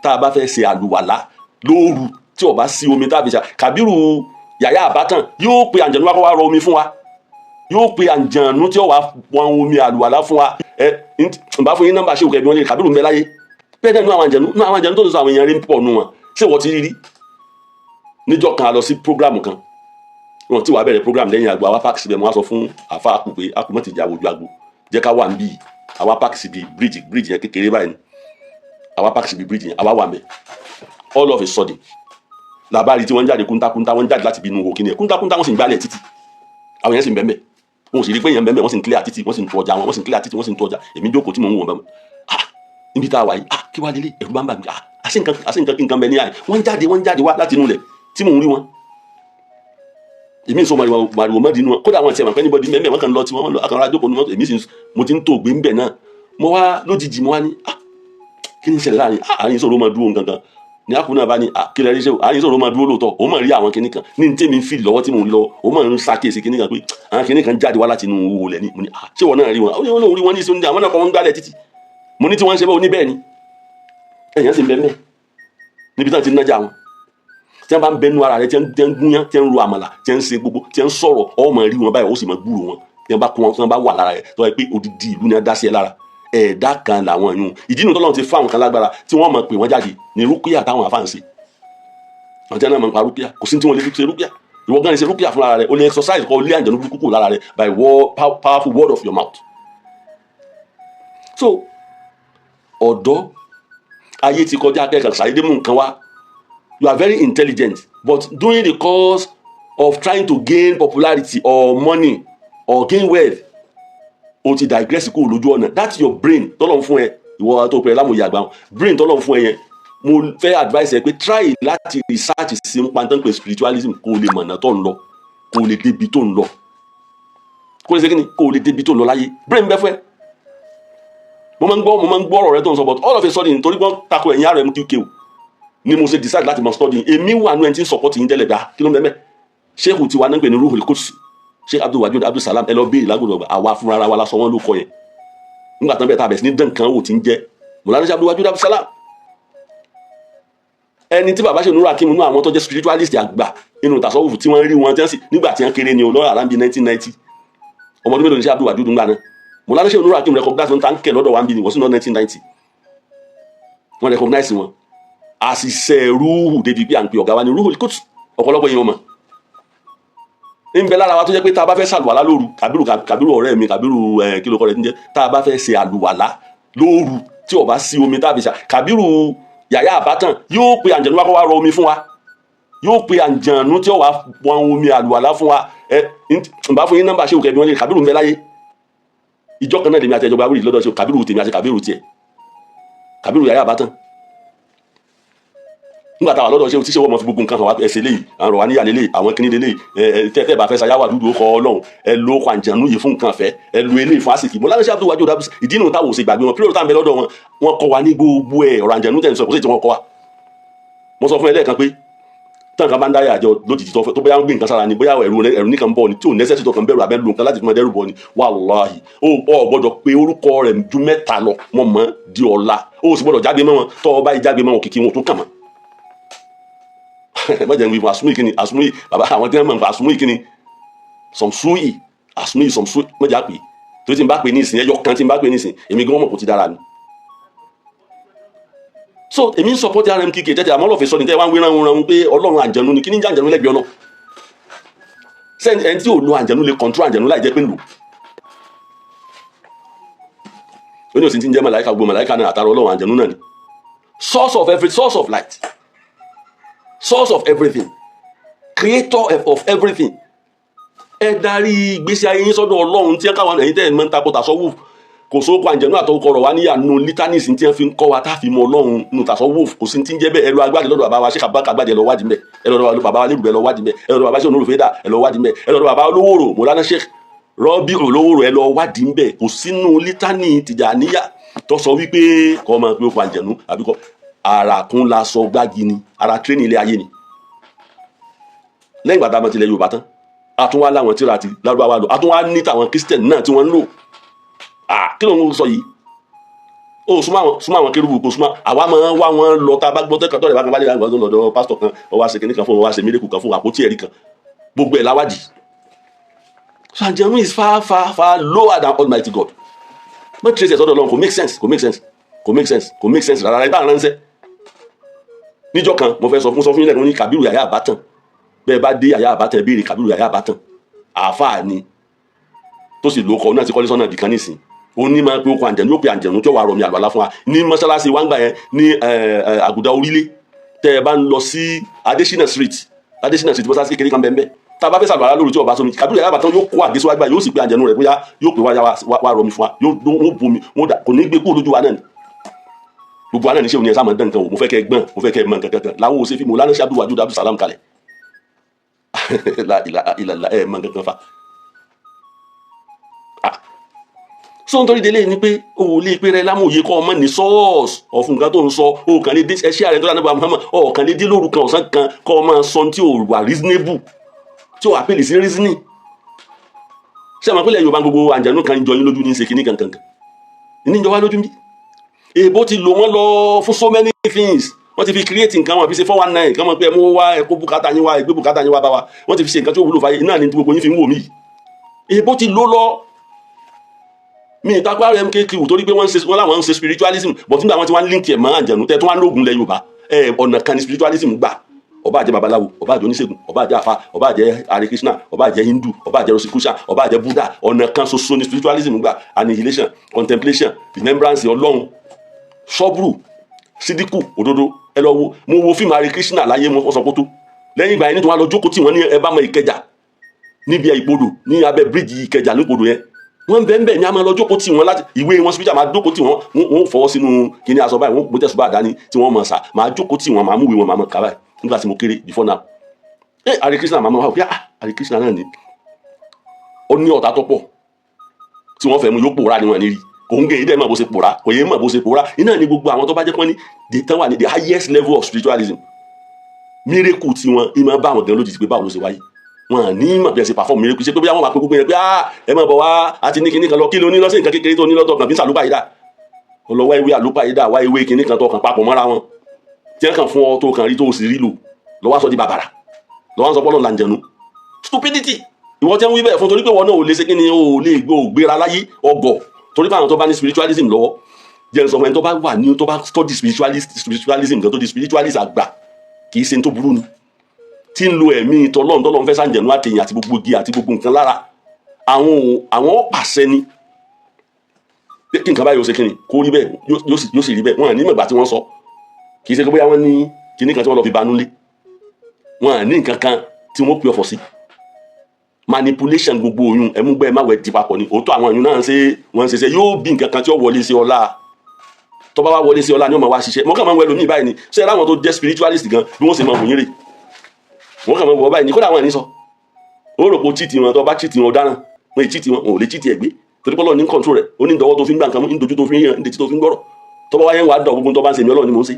Tá a bá fẹ́ ṣe àlùwàlá lóru, tí ó bá sí omi tá a fi ṣe, Kàbírù Yàyà Àbátàn yóò pe àǹjẹ̀nú wá kó wá rọ omi fún wa. Yóò pe àǹjẹ̀nú tí ó wá wọn omi àlùwàlá fún wa. Ẹ n bá fún yín nọ́mbà ṣé òkè bí wọ́n lè. Kàbírù ń bẹ láyé bẹ́ẹ̀ náà. Nú àwọn àǹjẹ̀nú, nú àwọn àǹjẹ̀nú tó ń sọ, àwọn èèyàn rí pọ̀ nù wọn. Ṣé wọ́n ti rí rí? Níjọ́ kan, a lọ sí program kan, wọn tí wàá bẹ̀rẹ̀ program lẹ́yìn àgbo. Àwa park síbẹ̀. Mo wá sọ fún àfa àkù pé àkù mọ́ ti jà wojú àgbo, jẹ́ ká wà níbí. Àwa park síbi bridge. Bridge yẹn kékeré báyìí ni. Àwa park síbi bridge yẹn, àwa wà mẹ́. All of a sudden, làbárí tí wọ́n ń jáde kúntákúntá. Wọ́n ń jáde láti bí inú òkè ni kúntákúntá. Wọ́n sì ń gbálẹ̀ títì. Àwọn yẹn sì ń bẹ́ẹ̀, wọ́n sì rí pé yẹn ń bẹ́ẹ̀. Wọ́n sì ń clear títì, wọ́n sì ń tu ọjà wọn. Wọ́n sì ń clear títì, wọ́n sì ń tu ọjà. Èmi jókòó tí mò ń wò wọ́n bẹ́ẹ̀. Ah, níbi tá a wà yìí, ah, kí wàá lélẹ̀? Ẹ̀rù bá ń bà mí. Ah, àṣé nǹkan, àṣé nǹkan kí nǹkan bẹ ní àyè. Wọ́n ń jáde, wọ́n ń jáde wá láti inú ilẹ̀ tí mò ń rí wọn. Èmi ń sọ màrìwò màrìwò mọ́dì inú wọn. Kódà wọn ti ẹ̀ mọ̀ pé anybody mẹ́mẹ́. Wọn kàn lọ tí wọ́n lọ akànrà jókòó ní mọ́tò. Èmi sì mo ti ń tó gbé ń bẹ̀ náà. Mo wá lójijì, mo wá ní, "Ah, kí ni ṣẹlẹ̀ láàrin?" Ah, àárín ìṣòro máa dúró nǹkan kan ní àkùnrin náà bá ní, "Ah, kí lẹ rí?" Ṣe àárín ìṣòro máa dúró lóòótọ́? Òun máa rí àwọn kinní kan ní tèmi ń fi lọ́wọ́ tí mò ń lọ. Òun máa ń ṣàkíyèsí kinní kan pé àwọn kinní kan jáde wá láti inú owó lẹ̀ ní. Mo ní, "Ah, ṣé wọn náà rí wọn?" Ó ní wọn lòun rí wọn ní ìsúndì. Àwọn náà kọ́, wọn ń gbálẹ̀ títì. Mo ní tí wọ́n ń ṣe bẹ́ẹ̀. Ó ní bẹ́ẹ̀ ni. Ẹ̀yàn sì ń bẹ́ẹ̀ mẹ́ níbi tí wọ́n ti ń nájà wọn, tí wọ́n bá ń bẹnu ara rẹ, tí wọ́n ń gúnyán, tí wọ́n ń ro àmàlà, tí wọ́n ń ṣe gbogbo, tí wọ́n ń sọ̀rọ̀, ó máa rí wọn báyìí, ó sì máa gbúrò wọn. Tí wọ́n bá kún wọn, tí wọ́n bá wà lára rẹ, tó yẹ pé odidi ìlú ni wọ́n dá sí ẹ lára, ẹ̀ẹ̀dá kan làwọn yún. Ìdí nu tọ́lọ́run ti fáwọn kan lágbára tí wọ́n máa pè wọ́n jáde ní rúkìá táwọn àfáà ń ṣe. Àwọn tí wọ́n náà máa ń pa rúkìá, kò sí tí wọ́n lè fi ṣe rúkìá. Ìwọ gan lè ṣe rúkìá fúnra rẹ. O lè exercise kọ́ lé àǹjẹ̀nú burúkú kúrò lára rẹ by word, powerful word of your mouth. So ọ̀dọ́ ayé ti kọjá akẹ́kọ̀ọ́ ṣàdédé mú nǹkan wá. You are very intelligent, but during the course of trying to gain popularity or money or gain wealth, o ti digress kúrò lójú ọ̀nà. That's your brain tọ́lọ̀ ń fún ẹ. Ìwọ tó pẹ́ lámòye àgbà, brain tọ́lọ̀ ń fún ẹ yẹn, mo fẹ́ advice ẹ pé try láti research sí ń pantán pé spiritualism, kó o lè mọ̀nà tó ń lọ, kó o lè débi tó ń lọ, kó o lè ṣe kí ni, kó o lè débi tó ń lọ láyé. Brain bẹ́ fún ẹ. Mo máa ń gbọ́ ọ̀rọ̀ rẹ tó ń sọ, but all of a sudden, nítorí wọ́n tako ẹ̀yìn RMQK o ni mo ṣe decide láti mọ study. Èmi wà nú ẹni tí ń support yín tẹ́lẹ̀. Gbà kí ló ń bẹ́ẹ̀ mẹ́? Sheikh tiwa náà ń pè ní Ruhul Quds, Sheikh Abdul Wajud Abdul Salam. Ẹ lọ béèrè lágbòdo ọgbà. Àwa fúnra wa la sọ wọn ló kọ yẹn nígbà tán bẹ́ẹ̀ tá a bẹ̀ sí ní dán kan wò tí ń jẹ́ Mọ̀lánà Sheikh Abdul Wajud Abdul Salam. Ẹni tí bàbá ṣe nínú akim nínú àwọn tó jẹ́ spiritualist àgbà nínú tasawufu tí wọ́n rí wọn tí wọ́n sì nígbà tí wọ́n kéré ni o lọ́rọ̀ around 1990. Ọmọ ọdún mélòó ni Sheikh Abdul Wajud ńgbà náà? Mọ̀lánà Sheikh nínú akim recognize wọn tá ń kẹ́ lọ́dọ̀ wa ń bí ni wọ́n sì ní 1990 wọ́n recognize wọn. Àṣìṣe rúhù débi pé à ń pe ọ̀gá wa ní Ruhul Quds. Ọ̀pọ̀lọpọ̀ yẹn wọn mọ̀ ń bẹ lára wa tó jẹ́ pé tá a bá fẹ́ ṣàlùwàlá lóru, Kàbírù, Kàbírù ọ̀rẹ́ mi, Kàbírù ẹ̀ kí ló kọ́ rẹ̀ ń jẹ́, tá a bá fẹ́ ṣe àlùwàlá lóru, tí ó bá sí omi tá a fi ṣe, Kàbírù Yàyà Àbátàn yóò pe àǹjẹ̀nú wá kó wá rọ omi fún wa. Yóò pe àǹjẹ̀nú tí ó wá wọn omi àlùwàlá fún wa. Ẹ n bá fún yín nọ́mbà ṣé òkè bí wọ́n lè. Kàbírù ń bẹ láyé. Ìjọ kan náà lèmi àti ẹjọba wíìlì lọ́dọ̀ ṣe Kàbírù tèmi àti Kàbírù tiẹ̀, Kàbírù Yàyà Àbátàn. Nígbà táwa lọ́dọ̀ ṣé tíṣe wọ́n mọ̀ fi gbogbo nǹkan hàn wá. Ẹsẹ̀ léyìí, àwọn ọ̀rọ̀ wa níyà lélẹ̀, àwọn kíní lélẹ̀. Ẹ tẹ́ bá fẹ́ sayáwà dúdú kọ Ọlọ́run, ẹ ló kọ àǹjànú yìí fún nǹkan fẹ́, ẹ lu eléyìí fún àsìkò. Mo lábẹ́ ṣe Abdul Wajud. Ìdí nù táwọn ò ṣe gbàgbé wọn pírọ̀tà ń bẹ lọ́dọ̀ wọn. Wọn kọ́ wa ní gbogbo ẹ̀. Ọ̀rọ̀ àǹjànú tẹ̀ ń sọ, kò sí tí wọ́n kọ́ wa. Mo sọ fún ẹ lẹ́ẹ̀kan pé tán kan bá ń dáyà àjọ lójijì tó bóyá ń gbé nǹkan sára ni, bóyá ẹ̀rù ẹ̀rù nìkan bọ̀ ni tí ò nẹ́sẹ̀sì tó kàn bẹ̀rù abẹ́ lu nǹkan láti fi máa dẹ́rù bọ̀ ni, wàláhì, ó ò gbọ́dọ̀ pé orúkọ rẹ̀ ju mẹ́ta lọ mọ̀ mọ́ di ọ̀la. Ó sì gbọ́dọ̀ jágbe mọ́ wọn. Tọ́ ọ bá yìí jágbe mọ́ wọn, kìkì wọn ò tún kàn mọ́. Má jẹ́ ń wí fún àsúnmù ìkíni, àsúnmù bàbá àwọn tí wọ́n mọ̀ nípa àsúnmù ìkíni sọ̀mùsúì, àsúnmù sọ̀mùsúì. Má jà pé tó ti ń bá pè ní ìsìn ẹyọ kan tí ń bá pè ní ìsìn, èmi gan mọ̀ kó ti dára ni. So èmi ń support RMKK tẹ́tẹ́, àmọ́ ọlọ́fẹ́ sọ ní tẹ́ wá ń wí ránun ránun pé Ọlọ́run àǹjẹ̀nu ni. Kí ní jẹ́ àǹjẹ̀nu lẹ́gbẹ̀ẹ́ Ọlọ́run? Sẹ́ni ẹni tí ò lo àǹjẹ̀nu lè control àǹjẹ̀nu láì jẹ́ pé ń lò ó ní òsì tí ń jẹ́ màláìka. Gbogbo màláìka náà, àtàrà Ọlọ́run àǹjẹ̀nu náà ni. Source of every source of light, source of everything, creator of everything. Ẹ darí ìgbésí ayé yín sọ́dọ̀ Ọlọ́run tí ẹ káwọn ẹ̀yin tẹ́ ẹ̀ mọ́ ń takò tàṣọ́wù. Kò sóko àǹjẹ̀nú àtọkọ rọ̀ wá níyà nù litanies tí wọ́n fi ń kọ́ wa tá a fi mọ Ọlọ́run nù tàṣọ́wù. Kò sí ti ń jẹ́ bẹ́ẹ̀. Ẹ lọ agbájẹ lọ́dọ̀ bàbá wa Sheikh Abubakar Agbájẹ, lọ wádìí mbẹ́. Ẹ lọ́dọ̀ bàbá wa Lérùbẹ́, lọ wádìí mbẹ́. Ẹ lọ́dọ̀ bàbá Sheikh Onúrù Fẹ́dà, ẹ lọ wádìí mbẹ́. Ẹ lọ́dọ̀ bàbá Olówóró, Mọ̀lánà Sheikh Rọ́bì Olówóró, ẹ lọ wádìí mbẹ́. Kò sínú litany Tìjàníyà tó sọ wípé kọ́ ọmọ pé ó kọ àǹjẹ̀nú àbí kọ́ àràkún la sọ gbági ni. Ara tírénì ilé ayé ni. Lẹ́yìn ìgbà tá a mọ̀ tilẹ̀ Yorùbá tán, a tún wá láwọn tíra ti Lárúbáwá lò, a tún wá ní tàwọn Christian náà tí wọ́n ń lò. Kí ló ń sọ yìí? Ó súnmọ́ àwọn, súnmọ́ àwọn kérúbù, kò súnmọ́. Àwa máa ń wá wọn lọ. Tá a bá gbọ́ tẹ́kọ̀ tọ́lẹ̀ bá kan bá lè gbọ́ lọ́dọ̀ pásítọ̀ kan, ó wá ṣe kinní kan fún wọn, wá ṣe miracle kan fún àpótí ẹ̀rí kan, gbogbo ẹ̀ láwádìí. So àjẹmú is far, far, far lower than Almighty God. Má trace ẹ̀ sọ́dọ̀ Ọlọ́run. Kò make sense, kò make sense, kò make sense, kò make sense rárá. Ẹ̀ tá à ń ránṣẹ́ níjọ́ kan, mo fẹ́ sọ fún yín lẹ́nu ní Kàbírù Yàyà Àbátàn. Bẹ́ẹ̀ bá dé Yàyà Àbátàn, béèrè Kàbírù Yàyà Àbátàn. Àáfàá ni tó sì lóko náà ti kọ́lé sọ́nà ibìkan nísìn. Ó ní máa pé ó kọ àǹjẹ̀nú, yóò pe àǹjẹ̀nú tí ó wà rọ̀ mi àlùwàlá fún wa ní mọ́ṣáláṣí wa ń gbà yẹn ní Àgùdà Orílẹ̀. Tẹ́ ẹ bá ń lọ sí Adésínà Street, Adésínà Street, mọ́ṣáláṣí kékeré kan bẹ́ẹ̀ bẹ́ẹ̀. Tá a bá fẹ́ sàlùwàlá lóru tí ó bá sómi, Kàbírù Yàyà Àbátàn yóò kó àgé síwájú báyìí, yóò sì pe àǹjẹ̀nú rẹ̀, bóyá yóò pè wá rọ̀ mi fún wa, yóò wọ́n bomi wọ́n dà, kò ní gbé kúrò lójú wa náà ni. Gbogbo wa náà ní sẹ́wọ̀n ní ẹ sáà máa dán nǹkan wò. Mo fẹ́ kẹ́ gbọ́n, mo fẹ́ kẹ́ mọ̀ nǹkan kankan làwọn ò ṣe fi Mọ̀lánà Ṣábù Wájú Abdul Salam kalẹ̀. La ilaha illallah. Ẹ mọ̀ nǹkan kan fa. Ah, so nítorí délé ni pé o ò lè pé rẹ lámòye kọ́ ọmọ ní source ọ̀fun nǹkan tó ń sọ. O kàn lè dé ẹṣẹ́ àrẹ tó dáná bá Muhammad. O kàn lè dé lóru kan, ọ̀sán kan, kọ́ ọmọ sọ tí o wà reasonable, tí o appeal sí reasoning. Ṣé àwọn ìpínlẹ̀ Yorùbá, gbogbo àǹjẹ̀nú kan jọ yín lójú ní ṣe kínní kankan kan ní ìjọba lójú bí èèbó ti lò wọ́n lọ fún so many things. Wọ́n ti fi create nǹkan, wọn fi ṣe 419 kí wọ́n mọ̀ pé ẹ mú wá, ẹ kó bùkátà yín wá, ẹ gbé bùkátà yín wá bá wa. Wọ́n ti fi ṣe nǹkan tí ó wúlò fáyé náà ní gbogbo yín fi ń wò mí yìí. Èèbó ti lò lọ. Mi ìtàkùn RMKQ torí pé wọ́n ń ṣe, wọ́n láwọn ń ṣe spiritualism, but nígbà wọ́n ti wá ń link ẹ̀ mọ́ àǹjẹ̀nú tẹ́ tó wá ń lóògùn lẹ Yorùbá ẹ, ọ̀nà kan ní spiritualism gbà. Ó bá jẹ́ babaláwo, ó bá jẹ́ oníṣègùn, ó bá jẹ́ àfa, ó bá jẹ́ Hare Krishna, ó bá jẹ́ Hindu, ó bá jẹ́ Rosicrucian, ó bá jẹ́ Buddha, ọ̀nà kan ṣoṣo ní spiritualism gbà: annihilation, contemplation, remembrance Ọlọ́run, sọ́bùrù, sídìkù, òdodo. Ẹ lọ wo, mo wo fíìmù Hare Krishna láyé, mo sọ kótó. Lẹ́yìn ìgbà yẹn, nítorí wọn lọ jókòó tí wọ́n ní ẹ bá mọ Ìkẹjà níbi Ìpodò, ní abẹ́ bíríìjì Ìkẹjà nípodò yẹn, wọ́n bẹ́ẹ̀ bẹ́ẹ̀ ni a máa lọ jókòó tì wọ́n láti ìwé wọn spiritual, máa jókòó tì wọ́n. Wọ́n fọwọ́ sínú kíní aṣọ báyìí, wọ́n gbé tẹ̀sùbá dání tí wọ́n mọ̀ sá. Máa jókòó tì wọ́n, máa múwèé wọn, máa mọ̀ ká báyìí nígbà tí mo kéré. Before now, ẹ Hare Krishna, máa mọ̀ wá pé, ah, Hare Krishna náà ni ó ní ọ̀tá tó pọ̀ tí wọ́n fẹ́ mú, yóò pòórá ni wọ́n ní rí. Kò ń gé yìí dẹ́ mọ̀ bó ṣe pòórá, kò yé mọ̀ bó ṣe pòórá. Iná ni gbogbo àwọn tó bá jẹ́ pọ́n ní the tán wà ní the highest level of spiritualism, miracle tí wọn ìmọ̀ bá àwọn gan lójijì pé báwo ló ṣe wáyé. Wọn à ní mọ̀ bí ẹ ṣe perform miracle, ṣe pé bí wọ́n máa pe gbogbo yẹn pé, ah, ẹ máa bọ̀ wá, àti ní kinní kan lọ. Kí ló ní lọ́sẹ̀? Nǹkan kékeré tó ní lọ́tọ̀ kan fi ń sàlùpà yìí dà ọlọ́wọ́ ewé àlùpà yìí dà wá, ewé kinní kan tó kàn papọ̀ mọ́ra wọn tí wọ́n kàn fún ọ, tó kàn rí, tó sì rí lò lọ́wọ́ sọ di bàbàrà, lọ́wọ́ sọ pọ́lọ́ làǹjẹ̀nu. Stupidity. Ìwọ tí wọ́n wí bẹ́ẹ̀ fún torí pé wọn náà ò lè ṣe kí ni, ò lè gbé ò gbéra láyé ọgọ̀, torí pé àwọn tó bá ní spiritualism lọ́wọ́ jẹ́ n sọ fún ẹni tó bá wà ní, tó bá study spiritualism gan, tó di spiritualist àgbà, kì í ṣe ní tó burú ni tí ń lo ẹ̀mí tọlọ́run, tọlọ́run fẹ́ sàǹjẹ̀nú àtẹ̀yìn àti gbogbo igi àti gbogbo nǹkan lára àwọn pàṣẹ ni pé kí nǹkan báyìí ó ṣe kí ni, kó rí bẹ́ẹ̀, yóò sì rí bẹ́ẹ̀. Wọn à ní mọ̀gbà tí wọ́n sọ. Kì í ṣe pé bóyá wọ́n ní kíní kan tí wọ́n lọ fi banú lé. Wọn à ní nǹkan kan tí wọ́n pè ọ̀fọ̀ sí manipulation. Gbogbo oyún ẹmúgbẹ́ máwẹ̀ di papọ̀ ni. Òótọ́ àwọn oyún náà ń ṣe, wọ́n ń ṣiṣẹ́, yóò bí nǹkan kan tí ó wọlé sí ọlá. Tó bá wá wọlé sí ọlá ni ó máa wá ṣiṣẹ́. Mo kàn máa ń wẹ lómi báyìí ni. Ṣé ẹ láwọn tó jẹ́ spiritualist gan, bí wọ́n ṣe máa wò yín rè, wọ́n kàn máa wọ báyìí ni. Kódà wọn ní sọ ó rò pé cheat wọn. Tó bá cheat wọn, ọ̀daràn wọn ì cheat wọn, wọn ò lè cheat ẹ̀ gbé, torí pé Ọlọ́run ní control rẹ̀. Ó ní ìdọwọ́ tó fi ń gbà nǹkan mú, ní dojú tó fi ń yàn, ní etí tó fi ń gbọ́rọ̀. Tó bá wáyé ń wà á dọ̀ gbogbo tó bá ń ṣe mí, Ọlọ́run ni mò ń ṣe.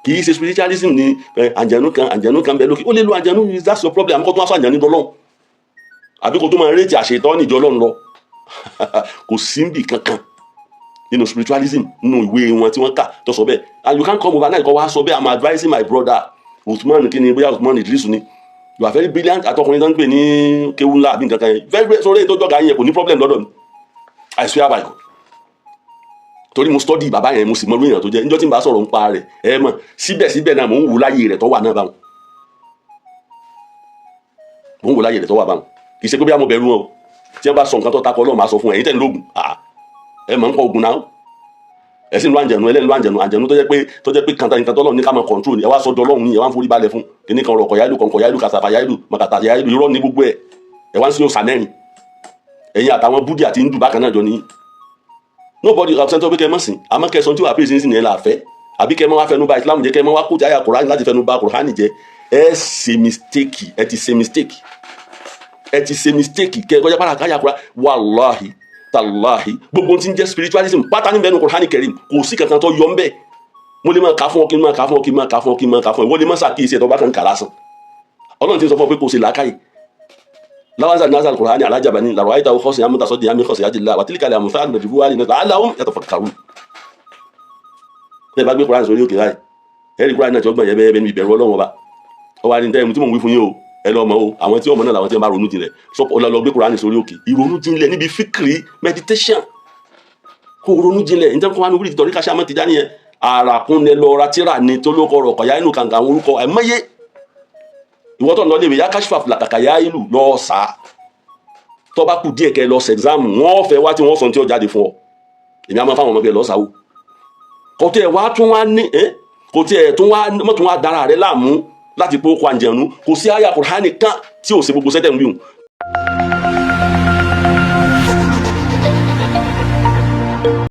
Kì í ṣe spiritualism ni àǹjẹ̀nú kan, àǹjẹ̀nú kan bẹ lókè, ó lè lo àǹjẹ̀nú. That's your problem. Àmọ́ kó tó wá sọ àǹjẹ̀nú dọ́lọ́run, àbí kó tó máa rétí àṣetọ́ níjọ Ọlọ́run lọ, kò sí níbì kankan nínú spiritualism, nínú ìwé wọn tí wọ́n kà tó sọ bẹ́ẹ̀. And you can't come overnight kó wá sọ bẹ́ẹ̀. I'm advising my brother Usman, kí ni, bóyá Usman Idris ni. You are very brilliant. Àtọkùnrin tó ń pè ní kéwú ńlá àbí nǹkan kan yẹn, very very sorry, tó jọ̀gá yẹn kò ní problem lọ́dọ̀ mi. I swear by God, torí mo study bàbá yẹn, mo sì mọ irú èèyàn tó jẹ́. Níjọ́ tí n bá sọ̀rọ̀ ń pa rẹ̀, ẹ mọ̀, síbẹ̀síbẹ̀ náà mò ń wò láyé rẹ̀ tó wà náà báwọn, mò ń wò láyé rẹ̀ tó wà báwọn. Kì í ṣe pé bí a mo bẹ̀rù wọn o. Tí wọ́n bá sọ nǹkan tó takọ Ọlọ́run, máa sọ fún ẹ̀yin tẹ̀ ń lóògùn, ẹ mọ̀ ń kọ́ ogun náà, ẹ sì ń lo àǹjẹ̀nu, ẹlẹ́ni lo àǹjẹ̀nu, àǹjẹ̀nu tó jẹ́ pé kàńtà nǹkan tọ́lọ́run ní ká máa control ni. Ẹ wá sọ dọ́lọ́run ni, ẹ wá ń forí balẹ̀ fún kíní kan, ọ̀rọ̀ yáìlú kọ̀ǹkọ̀ yáìlú, kàṣàfà yáìlú, màkàtà yáìlú. Irọ́ ní gbogbo ẹ̀. Ẹ wá ń sin òòṣà mẹ́rin. Ẹ̀yin àtàwọn Búdì àti Hindu bákan náà jọ ní. Nobody absent pé kẹ́ ẹ mọ̀ sìn, àmọ́ kẹsàn tí wàá pèsè sí nìyẹn là fẹ́, àbí kẹ́ ẹ mọ́ wá fẹnu ba Islam jẹ́, kẹ́ ẹ mọ́ wá kó tí àyà Kùránì láti fẹnu ba Kùránì jẹ́. Ẹ ṣe mistake, ẹ ti ṣe mistake, ẹ ti ṣe mistake. Kẹ́ ẹ kọjá pàrọ̀ káyà Kùránì. Wàláhì tàláhì, gbogbo tí ń jẹ́ spiritualism pátá níbẹ̀ nínú Kùránì Kẹrim, kò sí kankan tó yọ ń bẹ̀. Mo lè máa kà fún ọ, kí n máa kà fún ọ, kí n máa kà fún ọ, kí n máa kà fún ọ. Ìwọ lè má ṣàkíyèsí ẹ̀ tó bá kàn kà lásán. Ọlọ́run ti sọ fún ọ pé kò sí làákàyè. Lawanza nazal Qur'ani ala jabani la ra'aytahu khashi'an mutasaddi'an min khashyati llah wa tilka al-amthal nadribuha lin-nas la'allahum yatafakkarun. Tẹ́ ẹ bá gbé Kùránì sórí òkè báyìí, ẹ rí Kùránì náà tí ó gbọ̀n yẹ́bẹ́yẹ́bẹ́ ní ìbẹ̀rù Ọlọ́run Ọba. Ọba ní tẹ́lẹ̀ tí mò ń wí fún yín o, ẹ lọ mọ̀ o. Àwọn tí ọmọ náà làwọn tí wọ́n bá ronú jinlẹ̀. Sọ lọ gbé Kùránì sórí òkè, ìrònú jinlẹ̀ níbi fíkìrì, meditation, kó ronú jinlẹ̀. Nítorí kó wá ní wíìlì tọ̀rí káṣí àmọ́ Tìjání yẹn àràkúnlẹ̀ lọ ra tíra ni tó ló kọ ọ̀rọ̀ kọ̀yà inú kàǹkà àwọn orúkọ àìmọye. Ìwọ́n tó ń lọ léwe yá káṣífà làkàkà yá ìlú lọ sá, tó bá kù díẹ̀ kẹ́ lọ sẹ̀gzámù, wọ́n fẹ́ wá tí wọ́n sọ tí ó jáde fún ọ. Èmi á máa fáwọn ọmọ bẹ́ẹ̀ lọ sáwó. Kò tí ẹ̀ wá tún wá ní ẹ́, kò tí ẹ̀ tún wá mọ́ tún wá dára rẹ láàmú láti pé ó kọ àǹjẹ̀nu. Kò sí àyà Kùránì kan tí ò ṣe gbogbo sẹ́tẹ̀ ń wíhùn.